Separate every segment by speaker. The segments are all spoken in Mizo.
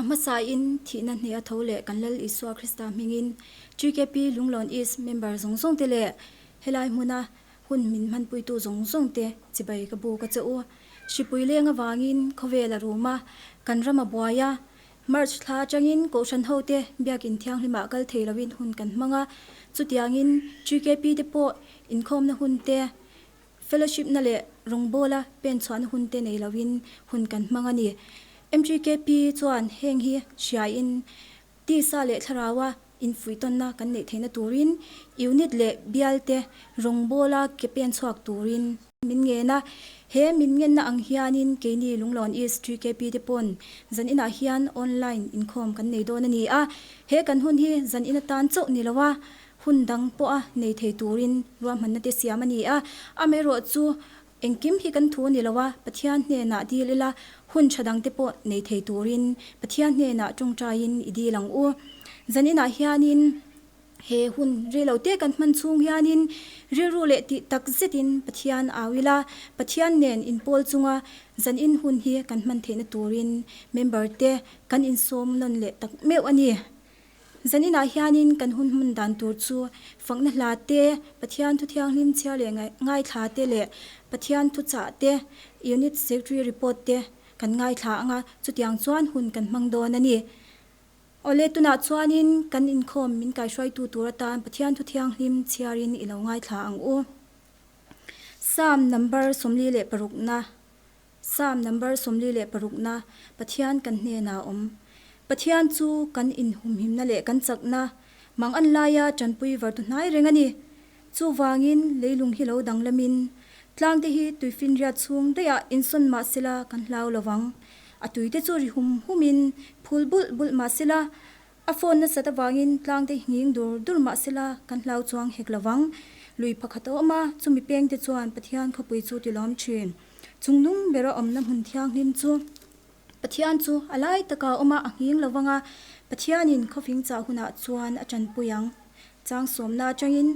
Speaker 1: hmasain thihna hneh a tho leh kan Lal Isua Krista hmingin GKP Lunglawn East member zawng zawng te leh helai hmuna hun min hmanpuitu zawng zawng te chibai ka buk a che u. Hripui leng avangin khawvel a rum a, kan ram a buai a, March thla atangin Kohhran hote Biakin Thianghlimah kal thei loin hun kan hmang a, chutiangin GKP te pawh inkhawmna hun te, Fellowship na leh rawngbawla pen chhuahna hun te nei loin hun kan hmang a ni. MGKP chuan heng hi hriain tisa leh thlaraua infuihtawnna kan neih theihna turin unit leh bial te rawngbawla ke pen chhuak turin min ngen a. He min ngenna ang hianin keini Lunglawn East GKP te pawn zan inah hian online inkhawm kan nei dawn a ni a. He kan hun hi zan in atan chauh ni loa Hun dang pawha nei thei turin ruahmanna te siam a ni a, amaherawh chu engkim hi kan thu a ni lo a, Pathian hnenah dil ila hun tha dang te pawh nei thei turin Pathian hnenah tawngtaiin i dil ang u. Zaninah hianin he hun rilo te kan hman chhung hianin rilru leh tih tak zetin Pathian au ila, Pathian nen inpawl chunga zanin hun hi kan hman theihna turin member te kan insawm nawn leh tak meuh a ni. Zaninah hianin kan hun hmun dan tur chu fakna hla te, Pathian thu thianghlim chhiar leh ngaithla te leh Pathian thuchah te, Unit Secretary report te kan ngaithla ang a, chutiang chuan hun kan hmang dawn a ni. Awle, tunah chuanin kan inkhawm min kaihruaitu tur atan Pathian thu thianghlim chhiarin i lo ngaithla ang u. Psalm number 46 na. Psalm number 46 na Pathian kan hnenah a awm. Pathian chu kan inhumhimna leh kan chakna, mang an laia tanpui vartu hnai reng a ni. Chuvangin leilung hi lo danglamin, tlangte hi tuifinriat chhung daihah insawn mah sela kan hlau lo vang. A tuite chu ri hum humin phul bulh bulh mah sela, A phone nasat avangin tlangte nghing dur dur mah sela kan hlau chuang hek lo vang. Lui pakhat a awm a, chumi pengte chuan Pathian khawpui chu ti lawm thin. Chungnung bera awmna hmun thianghlim chu Pathian chu a lai taka awm a, a nghing lo vang a, Pathianin khawfing chah hunah chuan a tanpui ang. Chang sawmna atangin,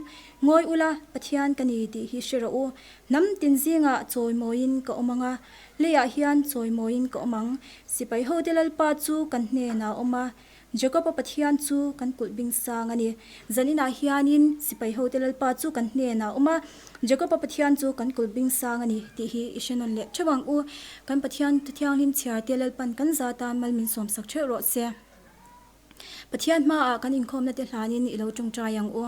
Speaker 1: Ngawi ula, Pathian ka ni tih hi hre rawh u. Hnam tin zingah chawimawiin ka awm ang a, leiah hian chawimawiin ka awm ang. Sipai hote Lalpa chu kan hnenah a awm a, Jakob-a Pathian chu kan kulh bing sang a ni. Zaninah hianin Sipai hote Lalpa chu kan hnenah a awm a, Jakob-a Pathian chu kan kulh bing sang a ni tih hi i hre nawn leh theuh ang u. Kan Pathian Thianghlim chhiarte Lalpan kan zata mal min sawmsak theuh rawh se. Pathian hmaah kan inkhawmna te hlanin i lo tawngtai ang u.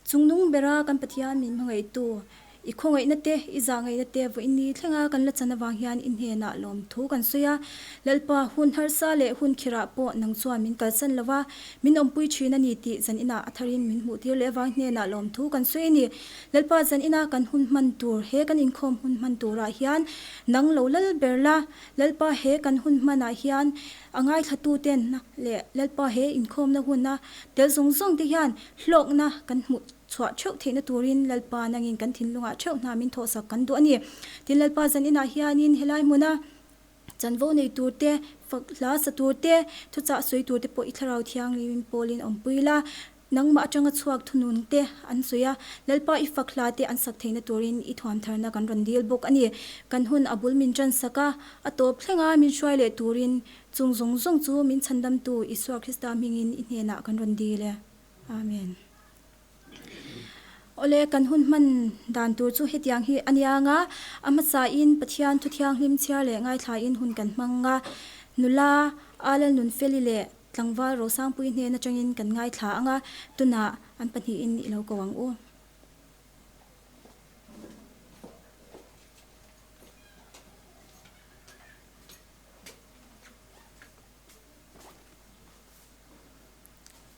Speaker 1: Chungnung bera kan Pathian min hmangaihtu, i khawngaihna te, i zahngaihna te vawiin ni thlenga kan la chan avang hian i hnenah lawmthu kan sawi a. Lalpa, hun harsa leh hun khirah pawh nang chuan min kalsan lo va, min awmpui thin a ni tih zan inah a tharin min hmuhtir leh avang hnenah lawmthu kan sawi a ni. Lalpa, zan ina kan hun hman tur, he kan inkhawm hun hman turah hian nang lo lal ber la, Lalpa he kan hun hmanah hian A ngaithlatuten leh Lalpa he inkhawmna huna tel zawng zawng te hian hlawkna kan hmuh chhuah theuh theihna turin Lalpa nangin kan thinlungah theuh hna min thawhsak kan duh a ni. Tin, Lalpa zan inah hianin helai hmuna chanvo nei tur te, fak hla sa tur te, thuchah sawi tur te pawh i thlarau thianghlim pawlin awmpui la. Nangmah atanga chhuak thunun te an sawi a, Lalpa i fak hla te an sak theihna turin i thuamtharna kan rawn dil bawk a ni. Kan hun a bul min tan sak a, a tawp thlenga min hruai leh turin chung zawng zawng chu min chhandamtu Isua Krista hmingin i hnenah kan rawn dil e. Amen. Awle, kan hun hman dan tur chu hetiang hi a niang a, a hmasain Pathian thu thianghlim chhiar leh ngaithlain hun kan hmang a, nula Alal Nunfeli leh Tlangval Rosangpui hnen atangin kan ngaithla ang a, tunah an pahnihin i lo ko ang u.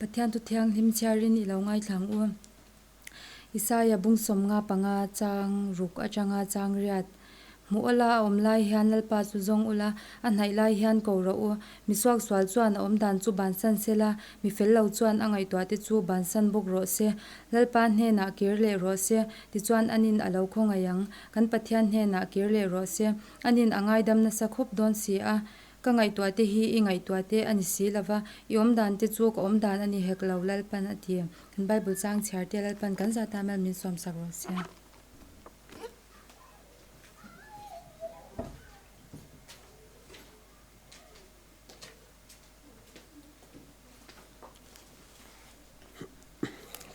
Speaker 2: Pathian thu thianghlim chhiarin i lo ngaithla ang u. Isaia bung 55 chang ruk atanga chang riat hmuh ula a awm lai hian Lalpa chu zawng ula, a hnaih lai hian ko rawh u. Mi suaksual chuan a awmdan chu bansan sela, mi fel lo chuan a ngaihtuah te chu bansan bawk rawh se. Lalpa hnenah kir leh rawh se, tichuan anin a lo khawngaih ang. Kan Pathian hnenah kir leh rawh se, anin a ngaidam nasa khawp dawn si a. Ka ngaihtuah te hi i ngaihtuah te a ni si lova, i awmdan te chu ka awmdan a ni hek lo, Lalpan a ti. Kan Bible chang chhiar te Lalpan kan zah ta mal min sawm sak rawh se.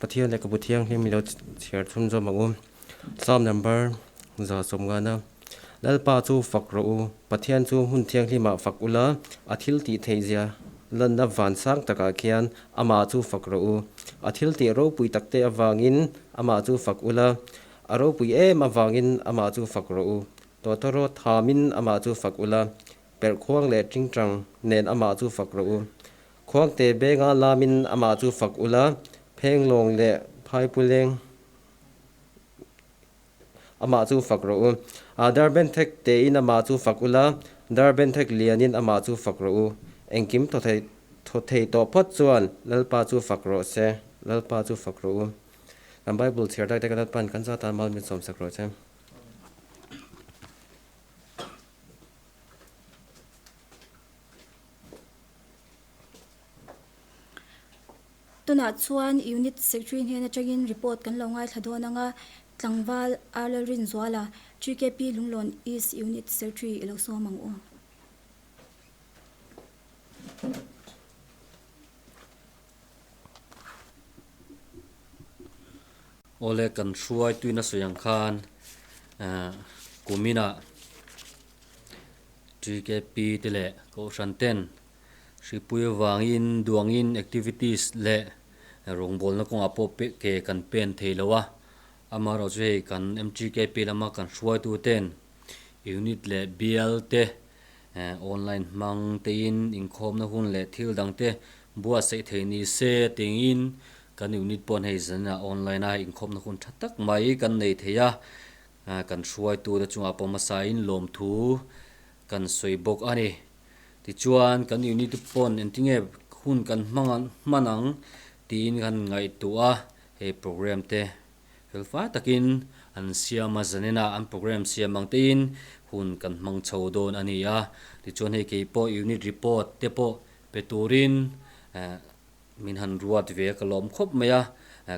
Speaker 3: Pathian lehkhabu thianghlim i lo chhiar chhunzawm ang u. Psalm number 150. Lalpa chu fak rawh u, Pathian chu hmun thianghlimah fak ula, a thil tih theihzia lanna van sang takah khian amah chu fak rawh u. A thil tih ropui takte avangin amah chu fak ula, a ropui em avangin amah chu fak rawh u. Tawtawrawt thamin amah chu fak ula, perhkhuang leh tingtang nen amah chu fak rawh u. Khuangte benga lamin amah chu fak ula, phenglawng leh phaipuleng amah chu fak rawh u. Darbenthek tein amah chu fak ula, darbenthek lianin amah chu fak rawh u. Engkim thaw thei thaw thei tawh phawt chuan Lalpa chu fak rawh se, Lalpa chu fak rawh u. Kan Bible chhiar tak te ka Lalpa'n kan zat tan mal min sawmsak rawh che.
Speaker 1: Tunah chuan Unit Secretary hnen atangin report kan lo ngaithla dawn ang a, Tlangval Arlal Rinzuala, GKP Lunglawn East Unit Secretary i lo sawm ang u.
Speaker 4: Awle kan hruai tuina sawi ang khan kuminah TKP te leh Kohhran ten hripui avangin duangin activities leh rawngbawlna kawngah pawh ke kan pen thei lo a, amaherawhchu hei kan MTKP lama kan hruaitu ten unit leh bial te online hmang tein inkhawmna hun leh thil dang te buatsaih thei ni se tingin kan unit pawh hei zanah online a inkhawmna hun tha tak mai kan nei thei a. Kan hruaitute chungah pawh hmasain lawmthu kan sawi bawk a ni. Tichuan, kan unit pawn engtinge hun kan hmang hman ang tiin kan ngaihtuah a, hei program te fel fai takin an siam a, zanina an program siam ang tein hun kan hmang chho dawn a ni a. Tichuan hei keipawh unit report te pawh pe turin Min han ruat ve ka lawm khawp mai a,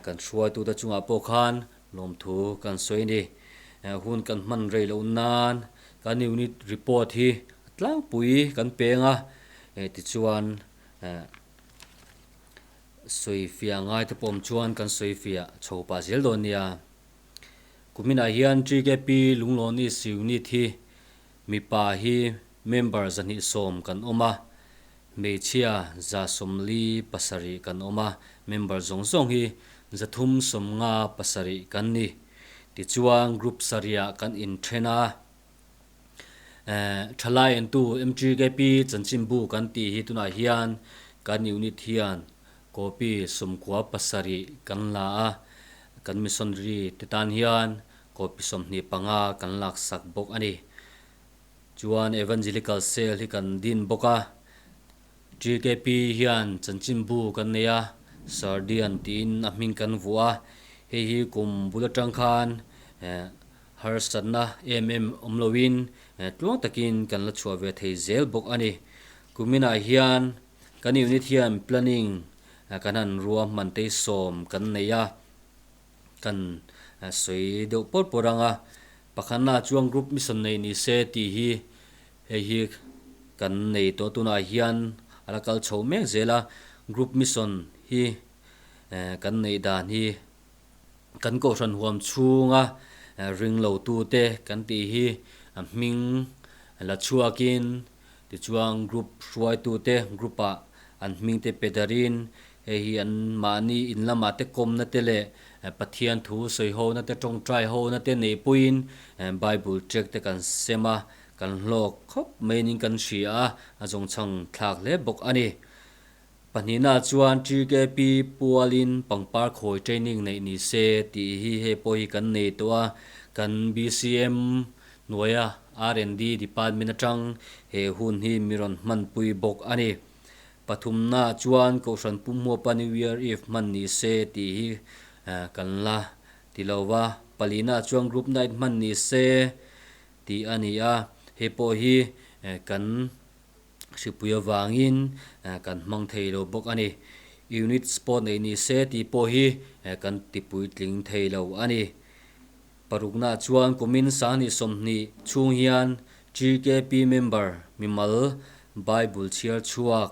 Speaker 4: kan hruaitute chungah pawh khan lawmthu kan sawi a ni. Hun kan hman rei loh nan kan unit report hi a tlangpui kan peng a, tichuan sawifiah ngai te pawh awm chuan kan sawifiah chho pah zel dawn nia. Kuminah hian TKP Lunglawn East Unit hi mipa hi member 210 kan awm a, Hmeichhia 147 kan awm a, member zawng zawng hi 357 kan ni. Tichuan group sarihah kan inthen a, thalai entu MGKP chanchinbu kan tih hi tunah hian kan unit hian copy 97 kan la a, kan missionary te tan hian copy 25 kan laksak bawk a ni. Chuan Evangelical Cell hi kan din bawk a, TKP hian chanchinbu kan nei a, Sardian tiin a hming kan vuah a, hei hi kum bul atang khan harsatna em em awm loin tluang takin kan la chhuah ve thei zel bawk a ni. Kuminah hian kan unit hian planning kan han ruahman tei sawm kan nei a, kan sawi deuh pawr pawr ang a, Pakhatna chuan group mission nei ni se tih hi hei hi kan nei tawh tunah hian a la kal chho mek zel a, group mission hi kan neih dan hi kan kohhran huam chhunga ring lo tute kan tih hi a hming la chhuakin tichuan group hruaitute group ah an hming te pe darin Hei hi an mahni in lamah te kawmna te leh Pathian thu sawi hona te tawngtai hona te nei puiin Bible tract te kan sem a, kan hlawk khawp mai niin kan hria a, a zawngchhang thlak hle bawk a ni. Pahnihna chuan TKP pualin pangpar khawi training neih ni se tih hi hei pawh hi kan nei tawh a, kan BCM hnuaia R&D department atang he hun hi mi rawn hmanpui bawk a ni. Pathumna chuan Kohhran Pumhmuapa New Year Eve hman ni se tih hi kan la ti lo va, palina chuan Group Night hman ni se tih a ni a, hei pawh hi kan hripui avangin kan hmang thei lo bawk a ni. Unit Sport neih ni se tih pawh hi kan ti puitling thei lo a ni. Parukna chuan kumin 2020 chhung hian GKP member mimal Bible chhiar chhuak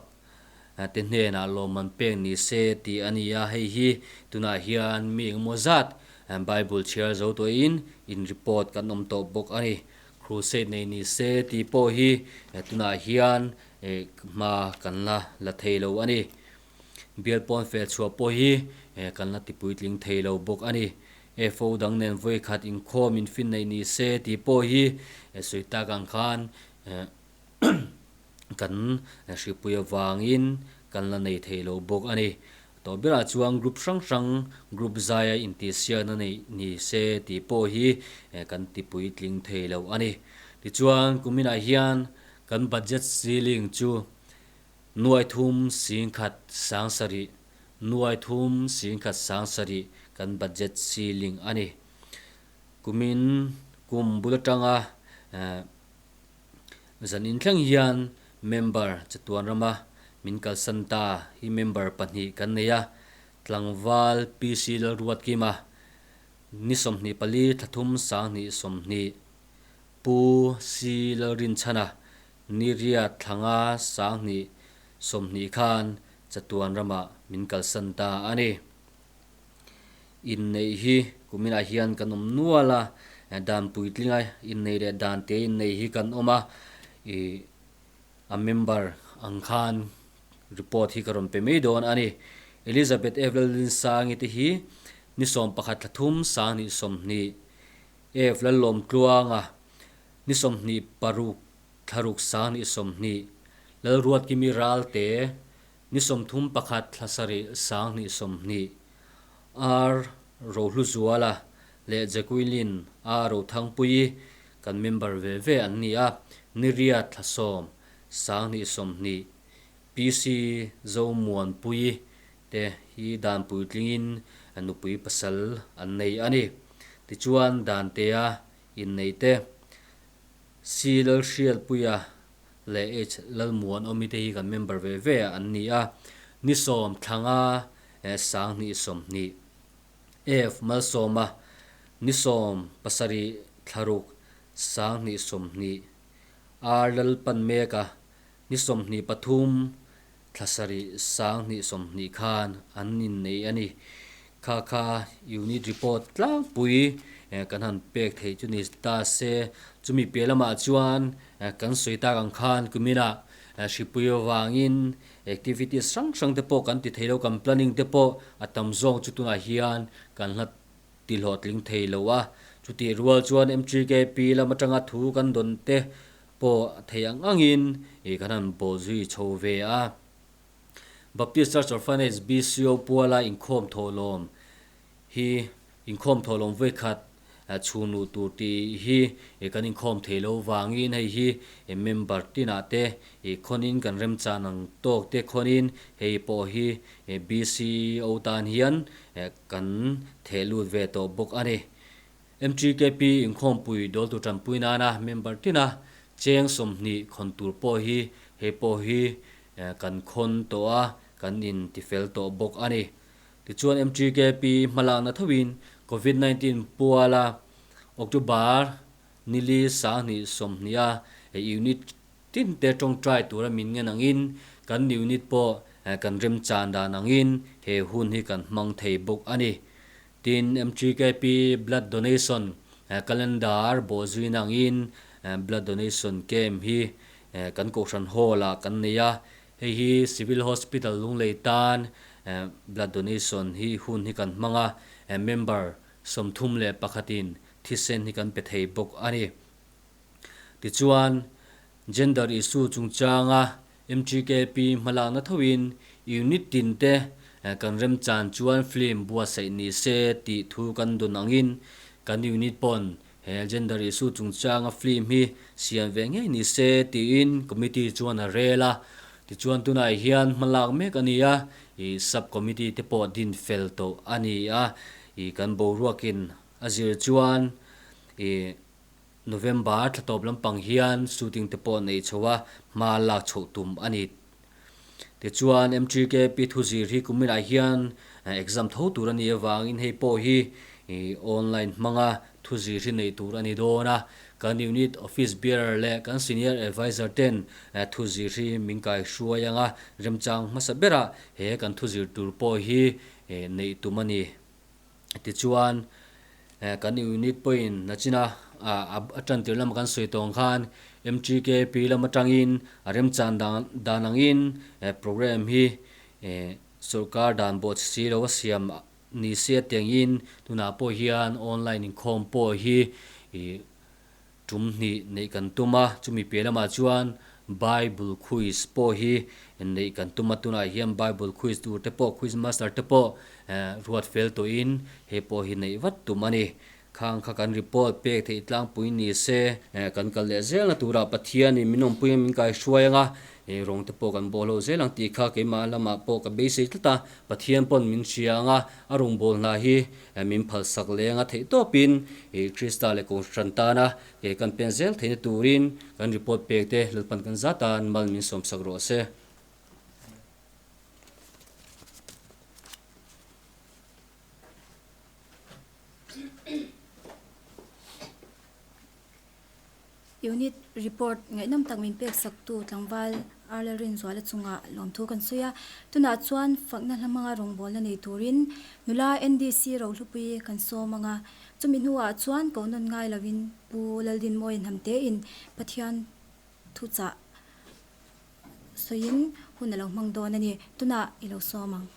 Speaker 4: te hnenah lawmman pek ni se tih a ni a, hei hi tunah hian mi engemaw zat Bible chhiar zo tawhin in report kan awm tawh bawk a ni. Crusade nei ni se tih pawh hi tunah hian hma kan la la thei lo a ni. Bial pawn fel chhuah pawh hi kan la tipuitling thei lo bawk a ni. FO dang nen vawi khat inkhawm infin neih ni se tih pawh hi sawi tak ang khan kan hripui avangin kan la nei thei lo bawk a ni. Tawh berah chuan group hrang hrang group zaia intihsiakna neih ni se tih pawh hi kan tipuitling thei lo a ni. Tichuan kuminah hian kan budget ceiling chu Nuai thum singkhat sang sarih, Nuai thum singkhat sang sarih kan budget ceiling a ni. Kumin kum bul atanga zan inthleng hian member chatuan rama min kalsan ta hi member pahnih kan nei a, Tlangval PC Lalruatkima, ni 24 thlathum 20 20, Pu C Lalrinchhana, Ni riat thlanga 20 20 khan chatuan ramah min kalsan ta a ni. Inneih hi kuminah hian kan awm nual a, dan puitlinga inneih leh dan te inneih hi kan awm a, ih a member ang khan report hi ka rawn pe mai dawn a ni. Elizabeth F Lalrinsangi te hi ni 11 thlathum 20 20 F Lallawmtluanga Ni 26 thlaruk 20 20, Lalruatkimi Ralte, ni 31 thla sarih 20 20, R Rohluzuala leh Jacqueline A Rothangpuii kan member ve ve an ni a, ni riat thla 10 20 20, PC Zomuanpuii te hi dan puitlingin nupui pasal an nei a ni. Tichuan Dantea Innei te, C Lalhriatpuia leh H Lalmuanawmi te hi kan member ve ve an ni a, ni 10 thlanga 20 20, F Malsawma, ni 17 thlaruk 20 20, R Lalpanmeka, ni 23 thla sarih 20 20 khan an innei a ni. Kha kha unit report tlangpui kan han pek theih chu ni ta se, chumi piah lamah chuan kan sawi tak ang khan kuminah hripui avangin activities hrang hrang te pawh kan ti thei lo, kan planning te pawh a tam zawng chu tunah hian kan hla ti hlawhtling thei lo a. Chutih rual chuan MTKP lam atanga thu kan dawn te pawh thei ang angin ih kan han bawh zui chho ve a. Baptist Church Orphanage, BCO, Puala inkhawm thawhlawm hi inkhawm thawhlawm vawikhat chhun luh tur tih hi kan inkhawm thei lo vangin hei hi member tinah te khawnin kan remchan ang tawk te khawnin hei pawh hi BCO tan hian kan theh lut ve tawh bawk a ni. MTKP inkhawmpui dawltu tanpui nana member tina cheng 20 khawn tur pawh hi hei pawh hi kan khawn tawh a, kan in tifel tawh bawk a ni. Tichuan MTKP hmalakna thoin Covid 19 puala October nili 20 20 a unit tin te tawngtai tura min ngen angin kan unit pawh kan remchan dan angin he hun hi kan hmang thei bawk a ni. Tin, MTKP Blood Donation Calendar bawh zuina angin Blood Donation Camp hi kan Kohhran Hall-ah kan nei a. Hei hi Civil Hospital Lunglei tan Blood Donation hi hun hi kan hmang a, member 31-in thisen hi kan pe thei bawk a ni. Tichuan, Gender issue chungchanga MTKP hmalakna thoin unit tin te kan remchan chuan film buatsaih ni se tih thu kan dawn angin kan unit pawn he gender issue chungchanga film hi siam ve ngei ni se tiin committee chuan a rel a. Tichuan tunah hian hmalak mek a ni a, ih sub committee te pawh din fel tawh a ni a, ih kan boruakin a zir chuan ih November thla tawp lampang hian shooting te pawh neih chho a, hma lak chhoh tum a ni. Tichuan MTKP thuzir hi kuminah hian exam tho tur a nih avangin hei pawh hi online hmanga Thuzir hi neih tur a ni dawn a, kan Unit Office Bearer leh kan Senior Adviser ten thuzir hi min kaihruai ang a, remchang hmasa berah he kan thuzir tur pawh hi neih tum a ni. Tichuan, kan Unit pawhin nachina a tantir lama kan sawi tawng khan MTKP lam atangin a remchan dan angin programme hi sorkar dan bawh chi si lo a siam Ni se tiangin tunah pawh hian online inkhawm pawh hi ih tum hnih neih kan tum a, chumi piah lamah chuan Bible quiz pawh hi neih kan tum a, tunah hian Bible quiz tur te pawh quiz master te pawh ruat fel tawhin hei pawh hi neih vat tum a ni. Khang kha kan report pek theih tlangpui ni se. Kan kal leh zelna turah Pathianin min awmpui a min kaihruai ang a, rawng te pawh kan bawhlo zel ang tih kha keimah lamah pawh ka beisei tlat a, Pathian pawn min hria ang a, a rawngbâwl hna hi min phalsak leng a theih tawpin Krista leh Kohhran tana ke kan pen zel theihna turin kan report pek te Lalpan kan zatan mal min sawmsak rawh se.
Speaker 1: Unit report ngaihnawm tak min pek saktu tlangval Arla Rinzuala chungah lawmthu kan sawi a. Tunah chuan fakna hla hmanga rawngbawlna nei turin nula NDC Rohlupui kan sawm ang a. Chumi hnuah chuan koh nawn ngai lovin Pu Laldinmawiin Hnamtein Pathian thuchah sawiin hun a lo hmang dawn a ni. Tunah i lo sawm ang.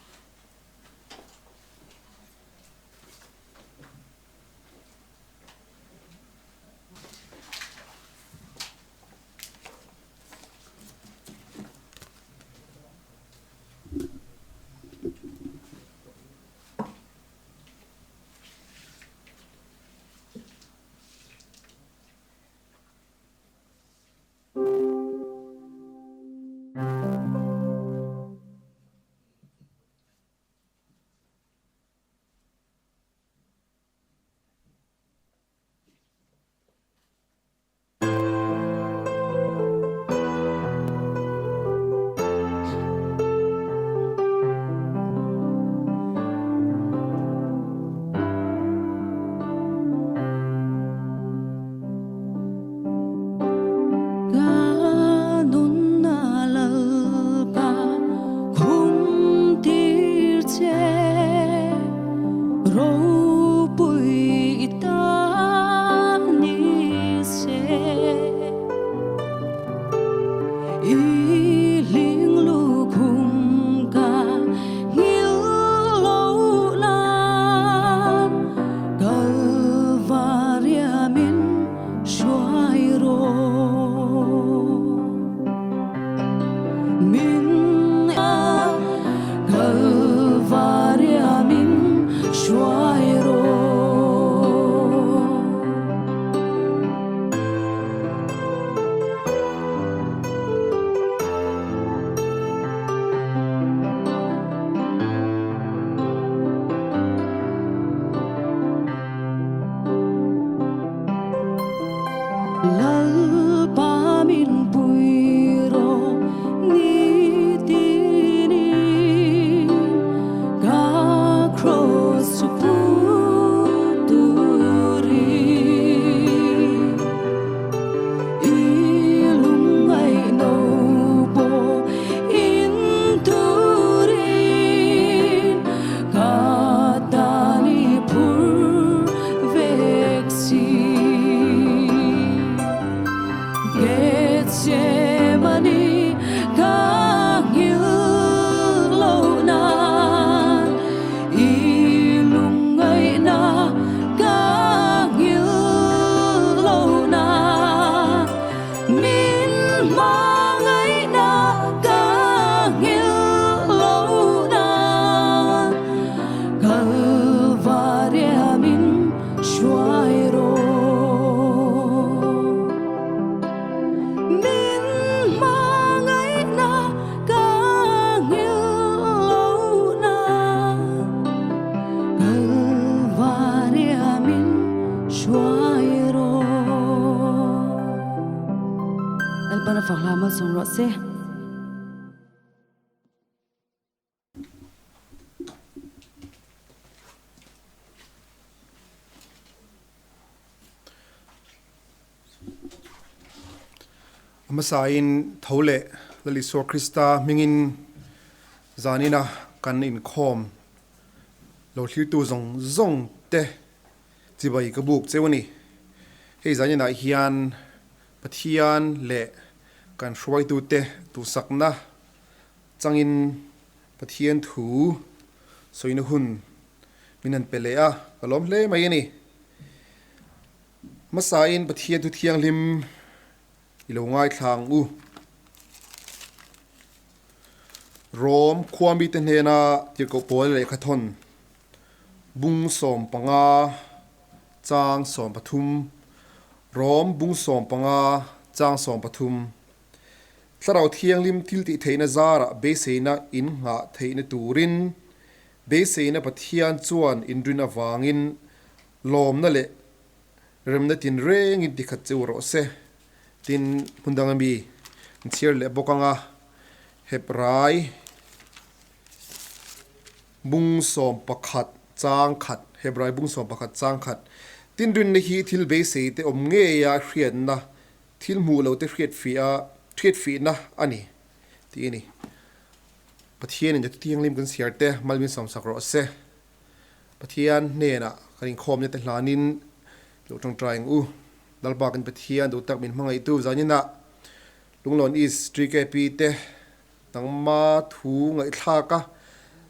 Speaker 5: Ka nunna Lalpa khum tir che ropui i ta ni se. I ling lukhum ka nghil lo nan Kalvaria min hruai rawh. Min Kalvaria min hruai rawh. Lalpa min pui rawh nitinin ka kraws chu pu turin i lungngaih no pawh in turin ka tan i phur vek si. Gethsemane ka nghil lo nan i lungngaihna ka nghil lo nan min hmangaihna ka nghil lo nan Kalvaria min hruai rawh. Min hmangaihna ka nghil lo nan Kalvaria min hruai rawh.
Speaker 2: Lalpana fak hla malsawm rawh se.
Speaker 6: Hmasain tho leh Lal Isua Krista hmingin zanina kan inkhawm lo thlirtu zawng zawng te chibai ka buk cheu a ni. Hei zaninah hian Pathian leh kan hruaitute duhsakna changin Pathian thu sawina hun min han pe leh a, ka lawm hle mai a ni. Hmasain Pathian thu thianghlim i lo ngaithla ang u. Rom khua mite hnena tirhkoh pawl lehkha thawn bung 15 chang 13 Rom bung 15 chang 13 Thlarau Thianghlim thil tih theihna zarah beiseina in nghah theihna turin beiseina Pathian chuan inrin avangin lawmna leh remna tinrengin tikhat che u rawh se. Tin, hmun danga mi an chhiar leh bawk anga Hebrai bung 11 chang khat, Hebrai bung 11 chang khat, Tin rinna hi thil beisei te awm ngeia hriatna Thil hmuh lo te hriat fih a, hriat fihna a ni tih a ni. Pathianin a thianghlim kan chhiar te mal min sawmsak rawh se. Pathian hnenah kan inkhawmna te hlanin lo tawngtai ang u. Lalpa kan Pathian duh tak min hmangaihtu zaninah Lunglawn East TKP te nangma thu ngaihthlak a,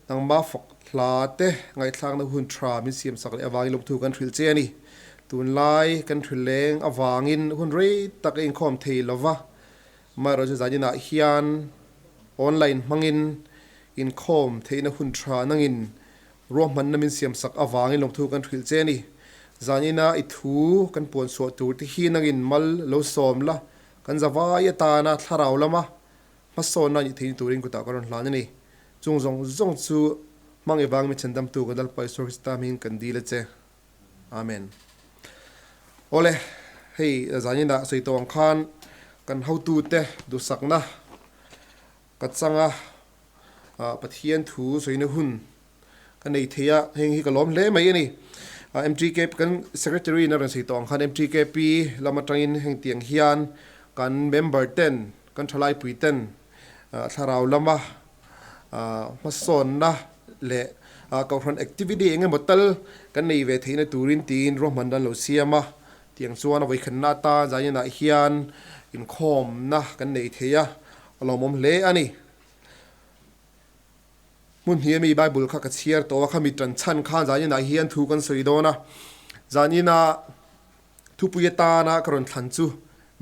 Speaker 6: nangma fak hla te ngaihthlakna hun tha min siamsak leh avangin lawmthu kan hrilh che a ni. Tunlai kan hrileng avangin hun rei tak a inkhawm thei lo va, amaherawhchu zaninah hian online hmangin inkhawm theihna hun tha nangin ruahmanna min siamsak avangin lawmthu kan hrilh che a ni. Zanina i thu kan puanchhuah tur te hi nangin mal lo sawm la, kan zavai atana thlarau lama Hmasawnna nih theihna turin kutah ka rawn hlan a ni. Chung zawng zawng chu hmang i vang mi chhandamtu ka Lalpa Isua Krista hmingin kan dil a che. Amen. Awle, hei zaninah sawi tawh ang khan kan hotute duhsakna ka changa Pathian thu sawina hun ka nei thei a, heng hi ka lawm hle mai a ni. MTK kan Secretary in a rawn sawi tawh ang khan MTKP lam atangin heng tiang hian kan member ten, kan thalaipui ten thlarau lama hmasawnna leh kohhran activity eng emaw tal kan nei ve theihna turin tiin ruahmanna an lo siam a, tiang chuan a vawikhatna atan zaninah hian inkhawmna kan nei thei a, a lawmawm hle a ni. Hmun hnih ami Bible kha ka chhiar tawh a, khami tan chhan khan zaninah hian thu kan sawi dawn a, zanina thupui atana ka rawn thlan chu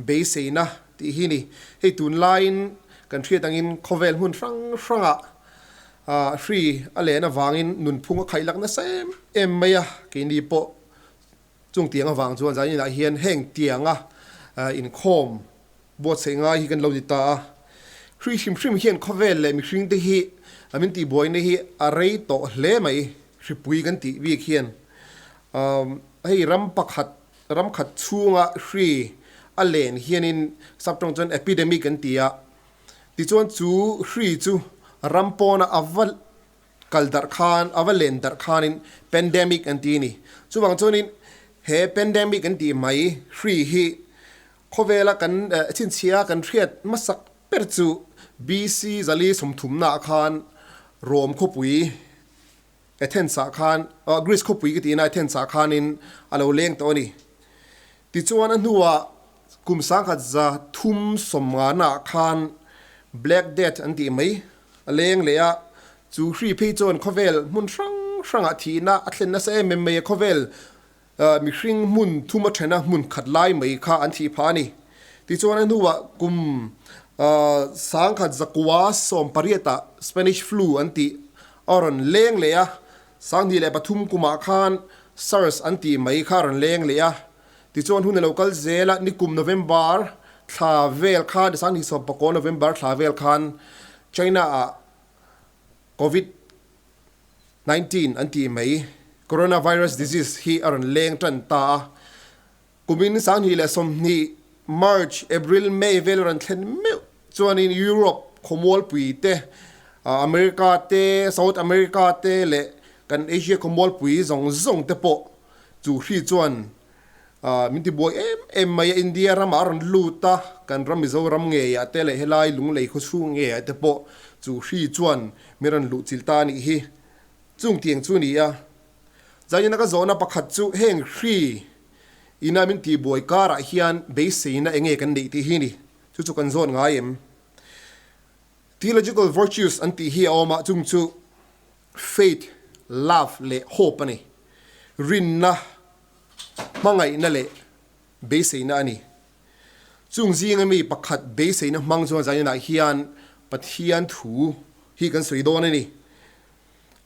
Speaker 6: beiseina tih hi ni. Hei tunlaiin kan hriat angin khawvel hmun hrang hrangah hri a len avangin nunphung a khaihlak nasa em em mai a, keini pawh chung tiang avang chuan zaninah hian heng tianga inkhawm Buatsaih ngai hi kan lo ni ta a, hri hrim hrim hian khawvel leh mihring te hi min tihbuaina hi a rei tawh hle mai, hripui kan tih bik hian hei ram pakhat ram khat chhunga hri a len hianin saptawng chuan epidemic an ti a, tichuan chu hri chu ram pawna a va kal darh khan a va len darh khanin pandemic an ti a ni. Chuvang chuanin he pandemic an tih mai hri hi Khawvela kan chhinchhia kan hriat hmasak ber chu BC zali sawmthumnaah khan Rome khawpui Athens-ah khan, Greece khawpui ka tihna Athens-ah khanin a lo leng tawh a ni. Tichuan a hnuah kum 1390-ah khan Black Death an tih mai a leng leh a, chu hri phei chuan khawvel hmun hrang hrangah thihna a thlen nasa em em mai a, khawvel Mihring hmun thum a thena hmun khat lai mai kha an thih phah a ni. Tichuan a hnuah kum 1918 ah Spanish Flu an tih a rawn leng leh a, 2003 kumah khan SARS an tih mai kha a rawn leng leh a. Tichuan hun a lo kal zel a, nikum November thla vel khan, 2019 November thla vel khan China ah Covid 19 an tih mai. Coronavirus disease hi a rawn leng tan ta a, kumin 2020 March, April, May vel a rawn thlen meuh chuanin Europe khawmualpui te, America te, South America te leh kan Asia khawmualpui zawng zawng te pawh chu hri chuan Min ti buai em em mai a, India ramah a rawn lut a, kan ram Mizoram ngeiah te leh helai Lunglei khawchhung ngeiah te pawh chu hri chuan min rawn luh chilh ta a nih hi. Chung tiang chu a ni a. Zaina ka zawhna pakhat chu heng hri ina min ti buai karah hian beiseina enge kan neih tih hi a ni. Chu chu kan zawn ngai em? Theological virtues an tih hi a awm a, chung chu faith, love leh hope a ni. Rinna, hmangaihna leh beiseina a ni. Chung zinga mi pakhat beiseina hmang chuan zaninah hian Pathian thu hi kan sawi dawn a ni.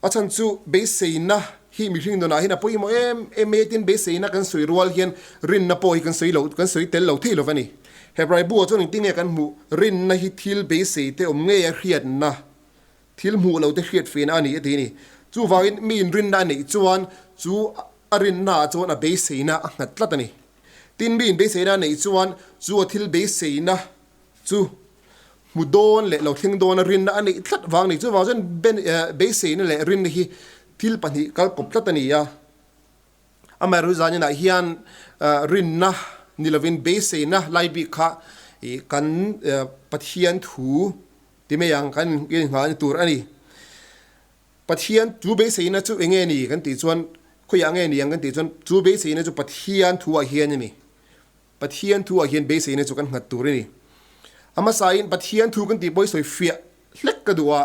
Speaker 6: A chhan chu beiseina hi mihring nunah hian a pawimawh em em mai a, tin beiseina kan sawi rual hian rinna pawh hi kan sawi lo, kan sawi tel lo thei lo va ni. Hebrai buah chuan engtin nge kan hmuh? Rinna hi thil beisei te awm ngei a hriatna, thil hmuh lo te hriat fehna a ni a ti a ni. Chuvangin mi inrinna a neih chuan chu a rinnaah chuan a beiseina a nghat tlat a ni. Tin mi inbeiseina a neih chuan chu a thil beiseina chu hmu dawn leh lo thleng dawn a rinna a neih tlat vang a ni. Chuvang chuan beiseina leh rinna hi thil pahnih kal kawp tlat a ni a. Amaherawhchu zaninah hian rinna ni lovin beiseina lai bik kha kan Pathian thu ti mai ang kan innghahna tur a ni. Pathian chu beiseina chu eng nge ni kan tih chuan khawiah nge ni ang kan tih chuan chu beiseina chu Pathian thuah hian a ni. Pathian thu ah hian beiseina chu kan nghat tur a ni. A hmasain Pathian thu kan tih pawh hi sawi fiah hlek ka duh a,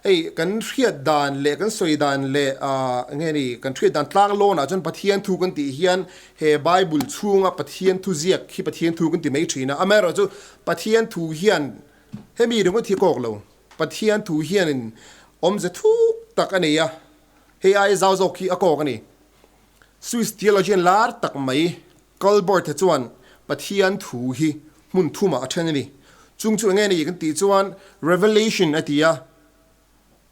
Speaker 6: hei kan hriat dan leh kan sawi dan leh ah eng nge ni kan hriat dan tlang lawn ah chuan Pathian thu kan tih hian he Bible chhunga Pathian thu ziak hi Pathian thu kan ti mai thin a, amaherawhchu Pathian thu hian hemi ringawt hi kawk lo, Pathian thu hianin awmze thuk tak a nei a, hei aia zau zawk hi a kawk a ni. Swiss theologian lar tak mai Culbert-a chuan Pathian thu hi hmun thumah a then a ni. Chung chu enge ni kan tih chuan Revelation a ti a,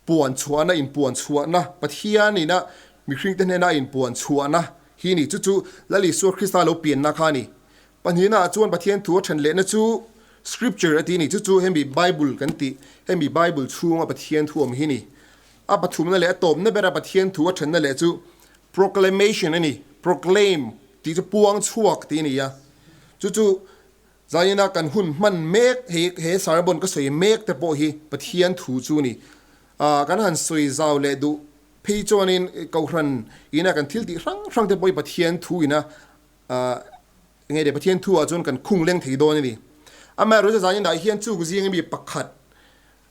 Speaker 6: puan chhuahna, inpuan chhuahna, Pathian ina mihringte hnena inpuan chhuahna hi a ni. Chu chu Lal Isua Krista lo pianna kha a ni. Pahnihnaah chuan Pathian thu a then lehna chu Scripture a ti a ni. Chu chu hemi Bible kan tih, hemi Bible chhunga Pathian thu awm hi a ni. A pathumna leh a tawpna bera Pathian thu a thenna leh chu Proclamation a ni. Proclaim tih chu puang chhuak tih a ni a. Chu chu zaina kan hun hman mek hei he sermon ka sawi mek te pawh hi Pathian thu chu a ni. Ah kan han sawi zau leh duh phei chuanin Kohhran ina kan thil tih hrang hrang te pawh hi Pathian thu ina ah enge le Pathian thu ah chuan kan khung leng thei dawn a ni. Amaherawhchu zaninah hian chuk zinga mi pakhat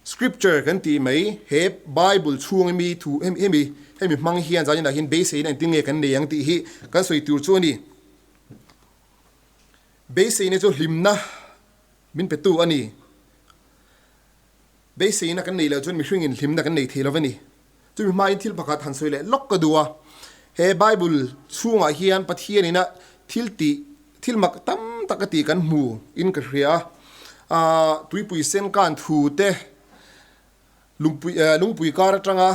Speaker 6: Scripture kan tih mai, he Bible chhunga mi thu hemi hemi hmang hian zaninah hian beiseina engtin nge kan nei ang tih hi kan sawi tur chu a ni. Beiseina chu hlimna min petu a ni. Beiseina kan neih loh chuan mihringin hlimna kan nei thei lo a ni. Chumi hmain thil pakhat han sawi leh lawk ka duh a, he Bible chhungah hian Pathianina thil tih thil mak tam tak a tih kan hmu in ka hria a, tuipui sen kan thu te, lungpui lungpui kar atanga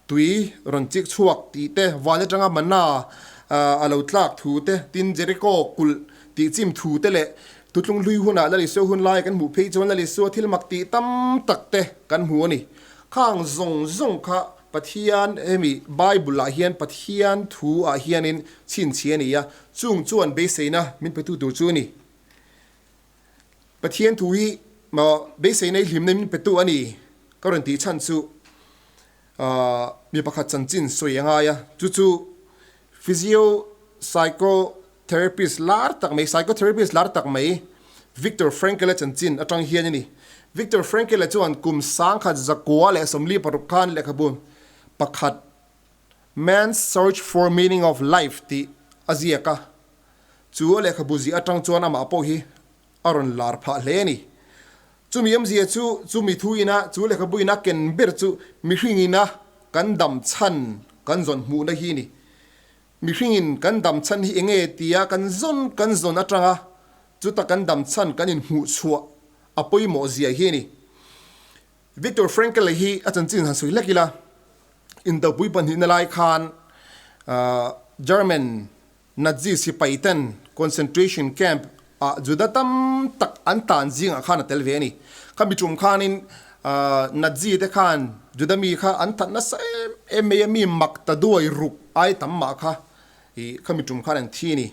Speaker 6: tui rawn chik chhuak tih te, van atanga manna a lo tlak thu te, tin Jericho kulh tih chim thu te leh tutlung hlui hunah Lal Isua hun lai kan hmuh phei chuan Lal Isua thil mak tih tam tak te kan hmu a ni. Khang zawng zawng kha Pathian hemi Bible ah hian Pathian thu ah hianin chhinchhi a ni a, chung chuan beiseina min petu tur chu a ni. Pathian thu hi beiseina i hlimna min petu a ni ka rawn tih chhan chu mi pakhat chanchin sawi a ngai a, chu chu physio psycho Therapist lar tak mai, psychotherapist lar tak mai Viktor Frankl-a chanchin atang hian a ni. Viktor Frankl-a chuan kum 1946 khan lehkhabu pakhat Man's Search for Meaning of Life tih a ziak a. Chu a lehkhabu ziah atang chuan amah pawh hi a rawn lar phah hle a ni. Chumi awmzia chu, chumi thu ina, chu lehkhabu ina ken ber chu mihring ina kan dam chhan kan zawn hmuhna hi a ni. Mihringin kan dam chhan hi enge tia kan zawn kan zawn atanga chuta kan dam chhan kan inhmuh chhuah a pawimawh zia hi a ni. Viktor Frankl hi a chanchin han sawi hlek ila, Indopui pahnihna lai khan German Nazi sipai ten concentration camp ah Juda tam tak an tan zingah khan a tel ve a ni. Khami tum khanin Nazi te khan Juda mi kha an that nasa em em mai a, mi mak ta duai ruk ai tam mah kha i khami tum khan an thi a ni.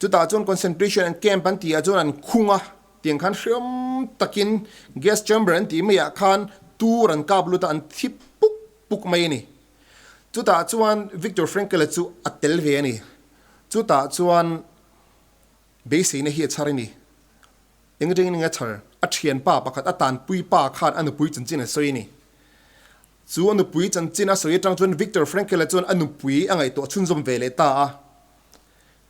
Speaker 6: Chutah chuan concentration camp an tihah chuan an khung a, tiang khan hriam takin gas chamber an tih maiah khan tur an kap lut a, an thi puk puk mai a ni. Chutah chuan Viktor Frankl-a chu a tel ve a ni. Chutah chuan beiseina hi a chhar a ni. Eng atangin nge a chhar? A thianpa pakhat a tanpui pa khan a nupui chanchin a sawi a ni. Chu a nupui chanchin a sawi atang chuan Viktor Frankl-a chuan a nupui a ngaihtuah chhunzawm ve leh ta a.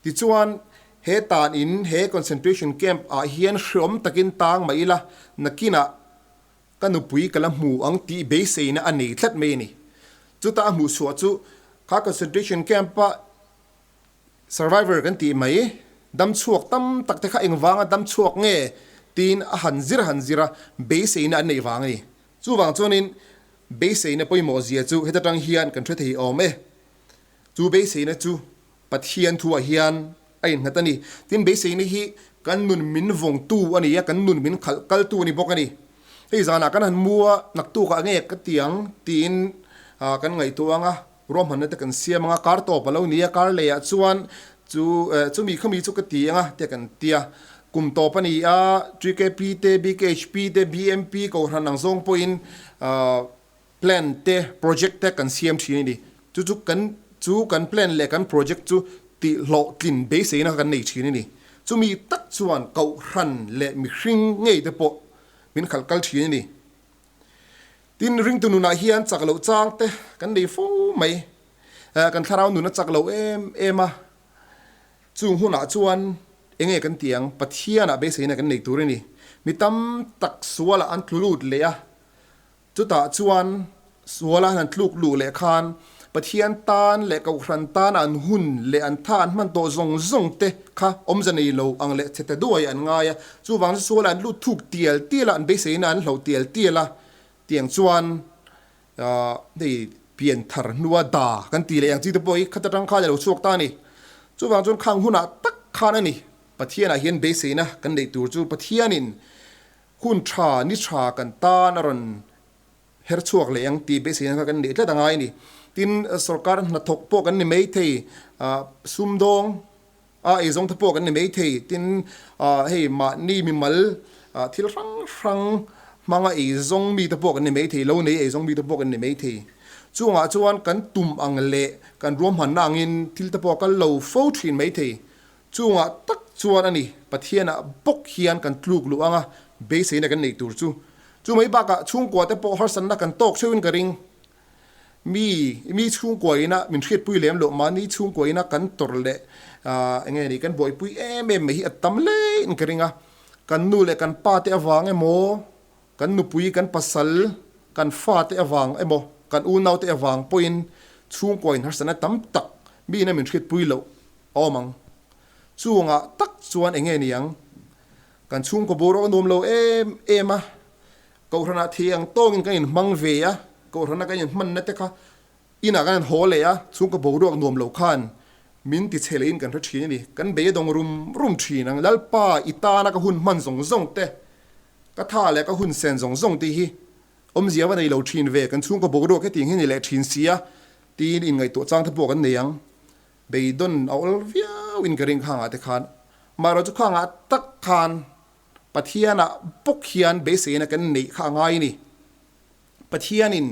Speaker 6: Tichuan, he tan in he concentration camp ah hian hreawm takin tang mah ila, nakinah ka nupui ka la hmu ang tih beiseina a nei tlat mai a ni. Chutah a hmuhchhuah chu kha concentration camp a survivor kan tih mai, dam chhuak tam tak te kha engvanga dam chhuak nge tiin a han zir han zir a, beiseina an neih vang a ni. Chuvang chuanin beiseina pawimawh zia chu heta tang hian kan hre thei awm e. Chu beiseina chu Pathian thuah hian a innghat a ni. Tin, beiseina hi kan nun min vawngtu a ni a, kan nun min khalh kaltu a ni bawk a ni. Hei zanah kan han mu a, naktukah nge ka ti ang tiin kan ngaihtuah ang a, ruahmanna te kan siam ang a, kar tawp a lo ni a, kar leiah chuan chu chumi khami chu ka ti ang a tia kan ti a. Kum tawp a ni a, TKP te, BKHP te, BMP Kohhran ang zawng pawhin Plan te, project te kan siam thin a ni. Chu chu kan chu kan plan leh kan project chu tih hlawhtlin beiseina kan nei thin a ni. Chumi tak chuan kohhran leh mihring ngei te pawh min khalh kal thin a ni. Tin, ringtu nunah hian chak loh chang te kan nei fo mai. Kan thlarau nun a chak lo em em a. Chung hunah chuan enge kan tih ang? Pathianah beiseina kan nei tur a ni. Mi tam tak sualah an tlu lut leh a. Chutah chuan suala han tluk luh leh khan Pathian tan leh Kohhran tana an hun leh an tha an hman tawh zawng zawng te kha awmze nei lo ang leh chhe ta duai an ngai a. Chuvang chu suala an lut thuk tial tial a, an beiseina an hloh tial tial a. Tiang chuan hei pian thar hnua da kan tih leh ang chi te pawh hi khat atang khan a lo chhuak ta a ni. Chuvang chuan khang hunah tak khan a ni Pathianah hian beiseina kan neih tur chu Pathianin Hun tha, ni tha kan tan a rawn her chhuak leh ang tih beiseina kha kan neih tlat a ngai a ni. Tin, sorkar hnathawk pawh kan ni mai thei, sumdawng a eizawng te pawh kan ni mai thei. Tin, hei mahni mimal thil hrang hrang hmanga eizawng mi te pawh kan ni mai thei, lo nei eizawng mi te pawh kan ni mai thei. Chungah chuan kan tum ang leh kan ruahmanna angin thil te pawh a kal lo fo thin mai thei. Chungah tak chuan a ni, Pathianah bawk hian kan tluk luh anga beiseina kan neih tur chu. Chu mai bakah chhungkua te pawh harsatna kan tawk theuhin ka ring. Mi, mi chhungkua ina min hriatpui lem loh, mahni chhungkua ina kan tawrh leh eng nge ni, kan buaipui em em mai hi a tam hlein ka ring a. Kan nu leh kan pa te avang emaw, kan nupui, kan pasal, kan fa te avang emaw, kan unau te avang pawhin chhungkua in harsatna tam tak mi ina min hriatpui loh A awm ang. Chungah tak chuan eng nge ni ang? Kan chhungkaw boruak a nuam lo em em a, Kohhranah thei ang tawngin kan inhmang ve a, Kohhrana kan inhmanna te kha inah kan haw leh a, chhungkaw boruak nuam lo khan min ti chhe lehin kan hre thin a ni. Kan bei a dawng rum rum thin ang. Lalpa i tana ka hun hman zawng zawng te, ka tha leh ka hun sen zawng zawng te hi awmzia va nei lo thin ve, kan chhungkaw boruak hetiang hi ni leh thin si a, tiin inngaihtuah chang te pawh kan nei ang. Beidawn a awl viau in ka ring khangah te khan. Mahrawh chu khangah tak khan Pathianah bawk hian beiseina kan neih kha a ngai a ni. Pathianin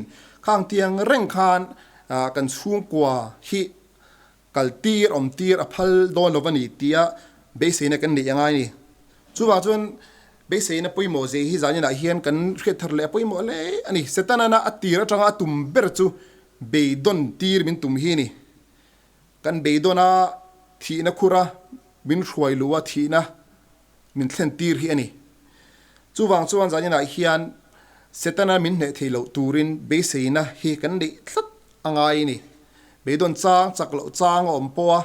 Speaker 6: khang tiang reng khan kan chhungkua hi kal tir, awm tir a phal dawn lo va ni tia beiseina kan neih a ngai a ni. Chuvang chuan beiseina pawimawh zeh hi zaninah hian kan hriat thar leh a pawimawh hle a ni. Setana a tir atanga a tum ber chu beidawn tir min tum hi a ni. Kan beidawn a, thihna khur a, min hruai luh a, thihna min thlen tir hi a ni. Chuvang chuan zaninah hian Setana min hneh thei loh turin beiseina hi kan neih tlat a ngai a ni. Beidawn chang chak loh chang a awm pawh a,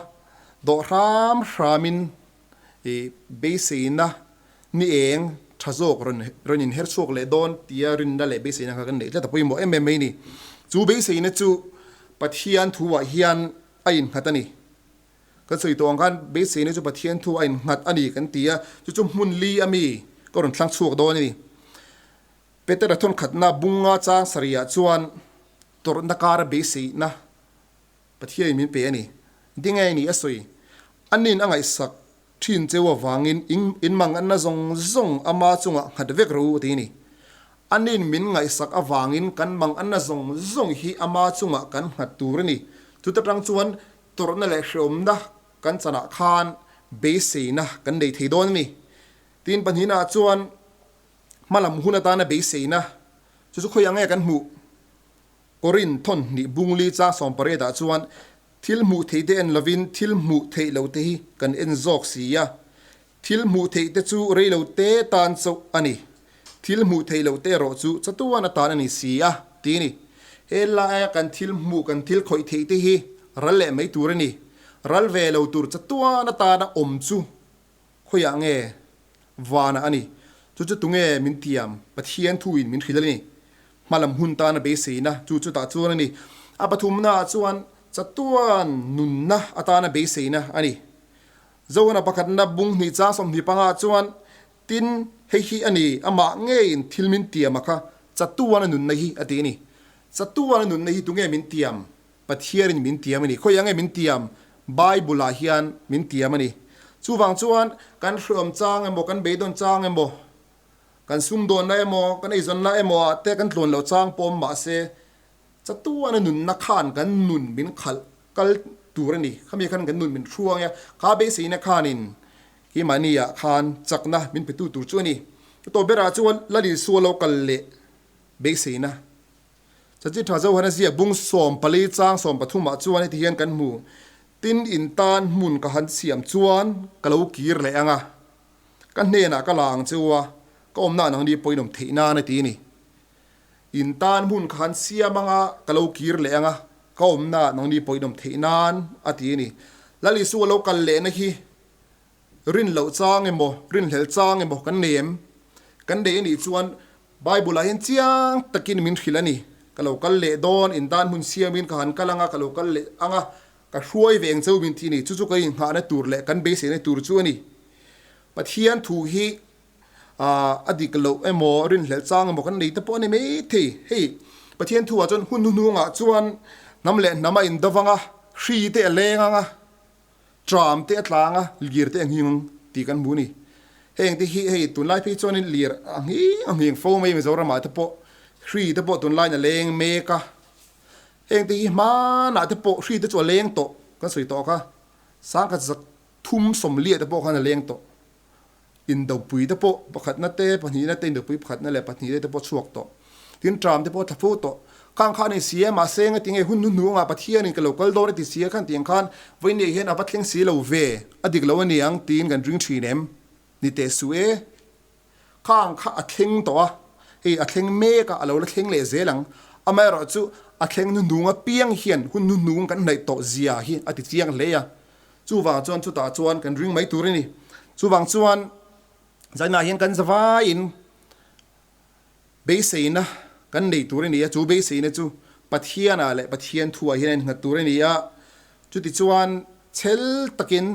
Speaker 6: dawh hram hramin i beiseina ni eng tha zawk rawn rawn inher chhuak leh dawn tia rinna leh beiseina kha kan neih tlat a pawimawh em em mai a ni. Chu beiseina chu Pathian thuah hian a innghat a ni. Kan sawi tawh ang khan beiseina chu Pathian thu a innghat a ni kan ti a, chu chu hmun li a mi ka rawn thlang chhuak dawn a ni. Petera thawnkhatna bunga chang sarihah chuan tawrhna kara beiseina Pathianin min pe a ni. Ding nge ni a sawi? Anin a ngaihsak. Thin cheu avangin in in manganna zawng zawng ama chungah nghat vek ro a ti ni. Anin min ngaihsak avangin kan manganna zawng zawng hi ama chungah kan nghat tur a ni. Chuta tang chuan tawrhna leh hreawmna kan chanah khan beiseina kan nei thei dawn a ni. Tin pahnihnaah chuan hmalam hun atana beiseina chu chu khawi ang nge kan hmuh? Korin thawn hnih bungli chang 18 ah chuan thil hmuh theih te en lovin thil hmuh theih lo te hi kan en zawk si a. Thil hmuh theih te chu rei lo te tan chauh a ni. Thil hmuh theih loh te erawh chu chatuan atan a ni si a, ti a ni. He laia kan thil hmuh kan thil khawih theih te hi ral leh mai tur a ni. Ral ve lo tur chatuan atana awm chu Khawiah nge vanah a ni? Chu chu tunge min tiam? Pathian thuin min hrilh a ni. Hmalam hun tana beiseina chu chutah chuan a ni. A pathumnaah chuan chatuan nunna atana beiseina a ni. Zohana pakhatna bung hnih chang 25 ah chuan, Tin, hei hi a ni, amah ngeiin thil min tiam a kha chatuana nunna hi a ti a ni. Chatuana nunna hi tunge min tiam? Pathianin min tiam a ni. Khawiah nge min tiam? Bible-ah hian min tiam a ni. Chuvang chuan kan hriawm chang emaw, kan beidawn chang emaw, kan sumdawnna emaw, kan eizawnna emaw ah te kan tlawn loh chang pawm mahse chatuana nunna khan kan nun min khalh kal tur a ni. Khami khan kan nun min hruang e. Kha beiseina khanin keimahniah khan chakna min petu tur chu a ni. Tawp berah chuan Lal Isua lo kal leh beiseina Chanchin tha Zohana ziak bung 14 chang 13 ah chuan heti hian kan hmu, Tin in tan hmun ka han siam chuan ka lo kir leh ang a, ka hnenah ka la ang che u a, ka awmna nang ni pawhin awm theih nan a ti a ni. In tan hmun ka han siam ang a, ka lo kir leh ang a, ka awmna nang ni pawhin awm theih nan a ti a ni. Lal Isua lo kal lehna hi Rin loh chang emaw, rinhlelh chang emaw kan nei em? Kan nei anih chuan Bible-ah hian chiang takin min hrilh a ni. Ka lo kal leh dawn, indan hmun siamin ka han kal ang a, ka lo kal leh ang a, ka hruai ve ang cheu min ti a ni. Chu chu ka inghahna tur leh kan beiseina tur chu a ni. Pathian thu hi a dik loh emaw, rinhlelh chang emaw kan nei te pawh a ni mai thei. Hei, Pathian thu-ah chuan hun hnuhnungah chuan hnam leh hnam a indovang a, hri te a leng ang a, Tram te a tlang a, lir te a nghing tih kan hmu a ni. Heng te hi hei tunlai phei chuanin lir a nghing a nghing fo mai Mizoramah te pawh hri te pawh tunlaiin a leng mek a. Heng te hi hmanah te pawh hri te chu a leng tawh kan sawi tawh kha sangkhat zak thum sawmliah te pawh khan a leng tawh. Indopui te pawh pakhatna te, pahnihna te, indopui pakhatna leh pahnihna te pawh chhuak tawh. Tin, tram te pawh tla fo tawh. Khang kha a ni si a, mahse engati nge hun hnuhnungah Pathianin ka lo kal dawn a ti si a, khan tiang khan vawiin hian a va thleng si lo ve, a dik lo a ni ang tiin kan ring thin em? Ni teh suh e. Khang kha a thleng tawh a, hei a thleng mek a, a lo la thleng leh zel ang. Amaherawhchu a thleng hnuhnung apiang hian hun hnuhnung kan hnaih tawh zia hi a ti chiang hle a. Chuvang chuan chutah chuan kan ring mai tur a ni. Chuvang chuan zainah hian kan zavaiin beiseina kan nei tur a ni a, chu beiseina chu Pathianah leh Pathian thuah hian a innghat tur a ni a. Chutichuan chhel takin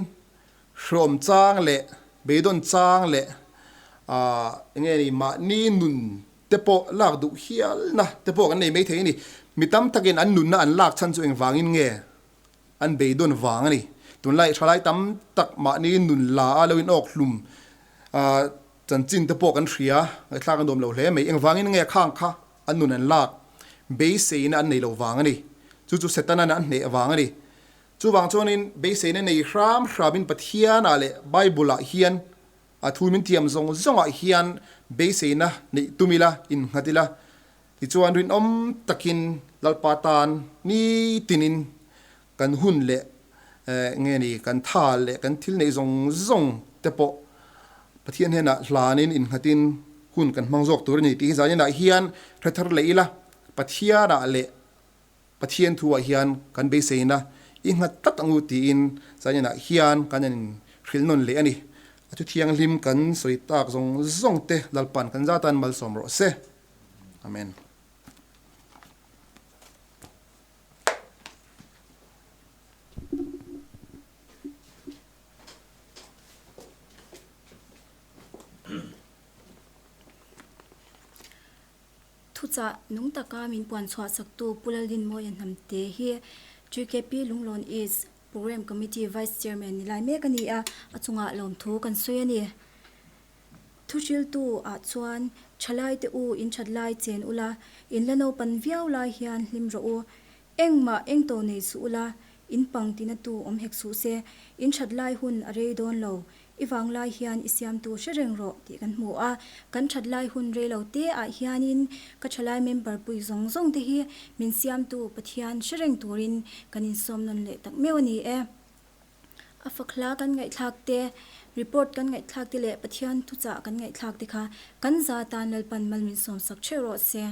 Speaker 6: hrawm chang leh beidawn chang leh ah eng nge ni mahni nun te pawh lak duh hialna te pawh kan nei mai thei a ni. Mi tam takin an nunna an lak chhan chu engvangin nge? An beidawn vang a ni. Tunlai thalai tam tak mahni nun la a lo in awk hlum chanchin te pawh kan hria, ngaihthlak a nuam lo hle mai. Engvangin nge khang kha an nun an lak? Beiseina an nei lo vang a ni. Chu chu Setana'n an hneh vang a ni. Chuvang chuanin beiseina nei hram hramin Pathianah leh Bible-ah hian a thu min tiam zawng zawngah hian beiseina neih tum ila, innghat ila, Tichuan rinawm takin Lalpa tan nitinin kan hun leh nge ni kan tha leh kan thil neih zawng zawng te pawh Pathian hnenah hlanin innghatin hun kan hmang zawk tur a ni tih hi zaninah hian hre thar leh ila, Pathianah leh Pathian thuah hian kan beiseina i nghat tlat ang u tiin zaninah hian kan inhrilh nawn leh a ni. A thu thianghlim kan sawi tak zawng zawng te Lalpa'n kan zatan malsawm rawh se. Amen.
Speaker 1: Thuchah nung taka min puan chhuah chaktu Pu Laldinmawia Hnamte hi GKP Lunglawn East. Programme Committee Vice Chairman ni lai mek a ni a, a chungah lawmthu kan sawi a ni. Thuhriltu ah chuan thalai te u in that lai chen ula, in la naupan viau lai hian hlim rawh u. Engmah eng to nei suh ula, in pang tina tu awm hek suh se, in that lai hun a rei dawn lo, i vang lai hian i siamtu hre reng rawh tih kan hmu a. Kan that lai hun rei lo te ah hianin ka thalai member pui zawng zawng te hi min siamtu Pathian hre reng turin kan insawm nawn leh tak meuh a ni e. A fak hla kan ngaihthlak te, report kan ngaihthlak te leh Pathian thuchah kan ngaihthlak te kha kan za tan Lalpan mal min sawmsak theuh rawh se.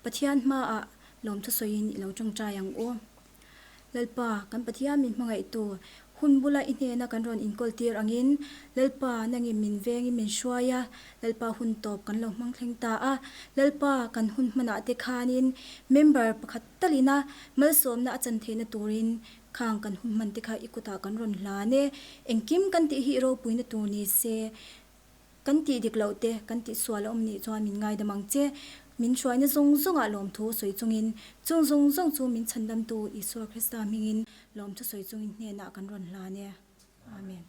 Speaker 1: Pathian hmaah lawmthu sawiin i lo tawngtai ang u. Lalpa, kan Pathian min hmangaihtu, hun bula i hnena kan rawn inkawl tir angin, Lalpa, nangin min vengin min hruai a, Lalpa hun tawp kan lo hmang thleng ta a. Lalpa, kan hun hmanah te khanin member pakhat talina malsawmna a chan theihna turin Khang kan hun hman te kha i kutah kan rawn hlan e. Engkim kan tih hi i ropuina tur ni se. Kan tih dik loh te, kan tih sual a awm nih chuan min ngaidam ang che. Min hruaina zawng zawngah lawmthu sawi chungin, chung zawng zawng chu min chhandamtu Isua Krista hmingin lawmthu sawi chungin hnenah kan rawn hlan e. Amen.